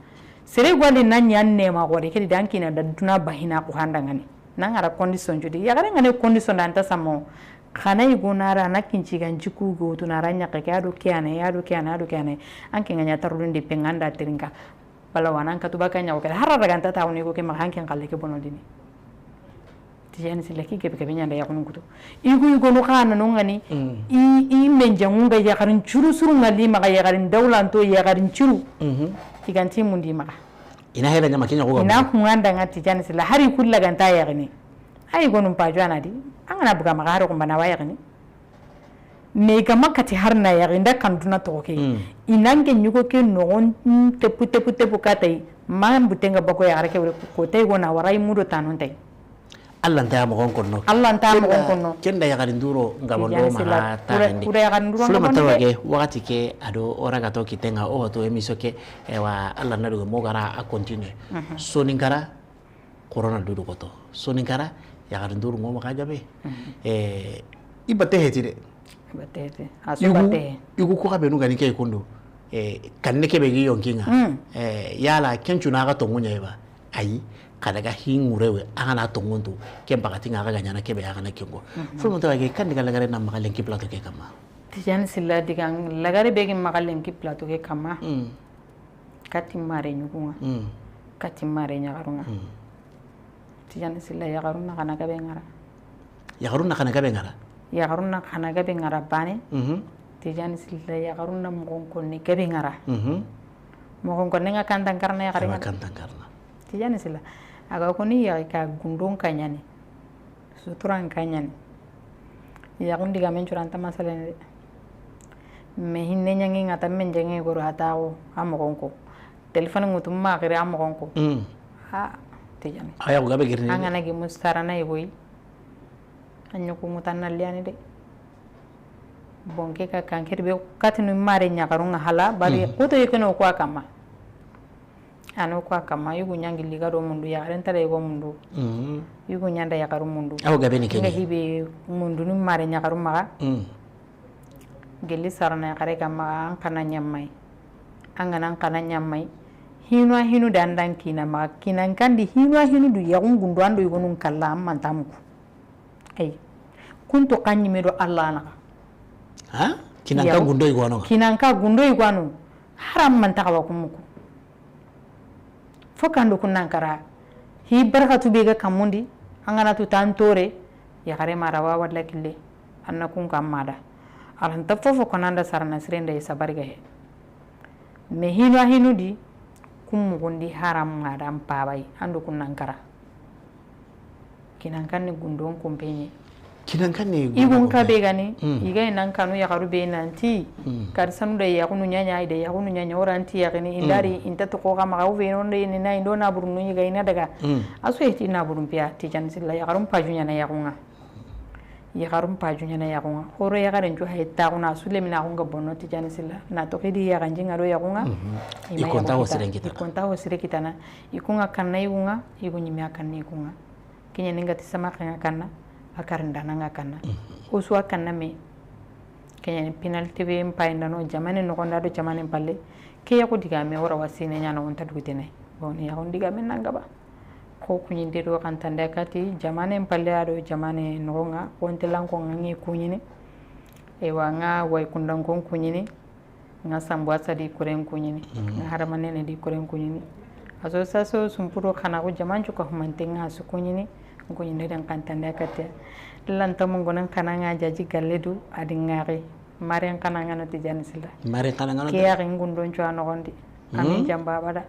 Sere go a lini na ɲa nema gore, ke di dan kina da duna bahina ko handa ŋa ni. Na ŋa ra condition judi. Yaxare ŋa ne condition da anta samo. Xana i go na ra na kinci gan jiku go tu na ra ɲaxe ke ado ke ane, ado ke ane, ado ke ane. An ke ŋa ɲa tarulun di pe ŋa nda terinka. Bala wana an katuba ka ɲa ko ke. Hara daga anta ta woni ko ke ma han ken xalle ke bono dini. Tijani Sila, ki gebe gebe ɲanda yaxunun kutu. Igu igu no xana no ŋa ni. I, i menjangu ŋa yaxarin curu suru ŋa li maxa yaxarin dawlanto yaxarin curu. I ganti mundi maxa. I na hela ɲama ke ɲa ko ga ina ku ŋa nda ŋa Tijani Sila hari kulla ganta yaxini. Ayi gonun pa juana di. An ga na buga maxa haro kumbana wa yaxini. Mais i ga ma kati har na yaxi nda kan duna toxo ke. I na nke ɲugo ke noxon tepu tepu tepu katay. Ma butenga bako yaxare ke wure ko tay go na wara i mudo tanon tay. Allah nta ya moxon konno. Allah nta moxon konno. Kenda yaxarin duro nga bondo ma ta hande. Kure yaxarin duro nga bondo. Fulama tawage waxati ke ado o raga to kitenga o to émission ke. Ewa Allah na dugo mo gara a continuer. Soninkara corona dudu koto. Soninkara yaxarin duro ngo maxa gabe. Eh, i batte heti de. Batte heti. A so batte. Igu ko xabenu gani ke kondo. Eh, kanne kebe gi yonkinga. Eh, yala kencu na ga tongunya ba. Ayi, xa daga hi ŋurewe, a ga na tonŋuntu, ken bakati ŋa, a ga ɲana kebe, a ga na kengo. Fo mo tawa ke, kan diga lagare na maxa lenki plateau ke kama. Tijani Silla diga lagare be gi maxa lenki plateau ke kama. Kati mare ɲugunga. Kati mare ɲaxarunga. Tijani Silla yaxarun na xana gabe ŋara. Yaxarun na xana gabe ŋara. Yaxarun na xana gabe ŋara bane. Tijani Silla yaxarun na moxon konni gabe ŋara. Moxon konni ŋa kantan karna yaxare ŋa. Kantan karna. Tijani Silla. A ga koni yaxi ka gundon kaɲani. Suturan kaɲani. Yaxun diga men curanta masalene de. Me hinne ɲangi ŋa ta men jenge goro a taxo a moxon ko. Téléphone ŋutu ma xiri a moxon ko. Ha, Tijani. A yaxu gabe girini. An ga na gi mustarana yi boy. A ɲoku ŋutan na liyani de. Bon, ke ka kankiri be katinu mare ɲaxarunga hala bari kuto yekeno ko a kama. Ano ko a kama yugu ɲangi liga do mundu yaxaren tara yugo mundu. Yugu ɲanda yaxaru mundu. Aw gabe ni kene. Nga hibe mundu ni mare ɲaxaru maxa. Gelli sarana yaxare ga maxa an xana ɲammay. An ga na an xana ɲammay. Hinu a hinu da andan kina maxa kinan kandi hinu a hinu du yaxun gundu ando yugonun kalla an mantamuku. Ay. Kuntu kanɲime do Allah naxa. Ha? Kinanka gundo igwano. Kinanka gundo igwano. Haram man taxawa kumuku. Fo kando kunnan kara. Hi barakatu be ga kamundi. An ga na tu tan tore. Yaxare mara wa walla kille. Anna kun kamada. Alanta fofo konanda sarana sirenda isa bariga he. Me hinu a hinu di. Kun mugundi haram ŋa da n pabay ando kun nan kara. Kinan kan ni gundon kumpenye. Kinan kan ni gundon kumpenye. Igun ka be gani iga nan kanu yaxaru be nanti. Karisanu da yaxunu ɲaɲa ida yaxunu ɲaɲa oranti yaxini indari inta to ko ga maxa ube non de ni na indo na burunu yiga ina daga. Aso heti na burun piya Tijani Silla yaxarun paju ɲana yaxunga. Yaxarun paju ɲana yaxunga. Horo yaxaren cu hay taxuna sule mina xunga bonno Tijani Silla. Na to xidi yaxanji ŋa do yaxunga. I konta ho sire kitana. I konta ho sire kitana. I kunga kanna i kunga. I gu ɲimi a kanna i kunga. Keɲa ni ngati sama xenga kanna. A karindana nga kanna. Ko suwa kanna me. Keɲa ni penalty be mpayindano jamane noxonda do jamane palle. Ke yaxu diga me wora wasine ɲana wonta dugutene. Bon, yaxun diga me nangaba. Xo kuɲinde do xantande kati jamane n palle a do jamane noxonga wonte lanko ŋa ŋe kuɲini. Ewa ŋa way kundankon kuɲini. Ŋa sambu asadi kuren kuɲini. Ŋa haramanene di kuren kuɲini. Association sumpuro xana ko jamancu ka humante ŋa su kuɲini. Kuɲinde den xantande kati. Lantamu ngonen xana ŋa jaji galle du adi ŋari. Maren xana ŋa no Tijani Silla. Maren xana ŋa no. Ke yaxi ngundon cu a noxondi. Xani jamba abada.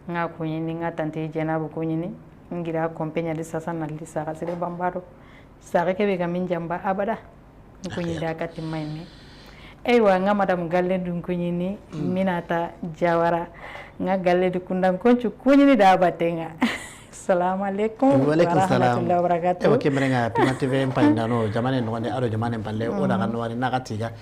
Nga kuɲini nga tante Jenabu kuɲini. Ngira kompe ɲa di sasa na li saxa sire bambado. Saxa kebe ga min jamba abada. Kuɲi da kati mayme. Eywa nga madam galle dun kuɲini. Minata Jawara. Nga galle di kundan koncu kuɲini da batenga. Salamu alaikum. Wa alaikum salam. Warahmatullahi wabarakatuh. Ewa, ke merenga, Pima T V n payindano, jamaane noxon di, a do jamaane n palle, o da xa no wari na xa tiga.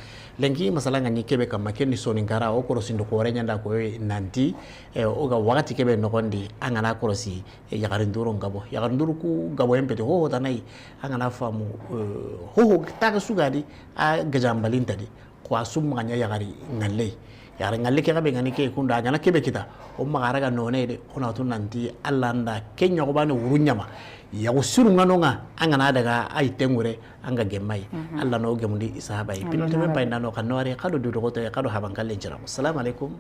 Lenki masala ŋa ni kebe kamma, ke ni Soninkara, o korosindi xoore ɲa nda ko nanti, eh, o ga waxati kebe noxon di, an ga na korosi, eh, yaxarinduru n gabo. Yaxarinduru ku gabo en peti, ho ho tana yi, an ga na faamu, eh, ho ho taxe su ga di, a gajanbali nta di. Ko a su maxa ɲa yaxari ŋalle. Yaxari ŋalle ke xa be ga ni ke kunda, a ga na kebe kita, o maxa raga none de, o na tu nanti Alla nda ke ɲa xo baane wuru ɲa ma. Yaxu siru ŋa no ŋa, an ga na daga a yi tengure, an ga gemu a yi. Alla no gemundi i sahaba yi. Pima T V n payindano, xa no wari, xa do du doxoto, xa do haban kallen cira. Assalamu alaikum.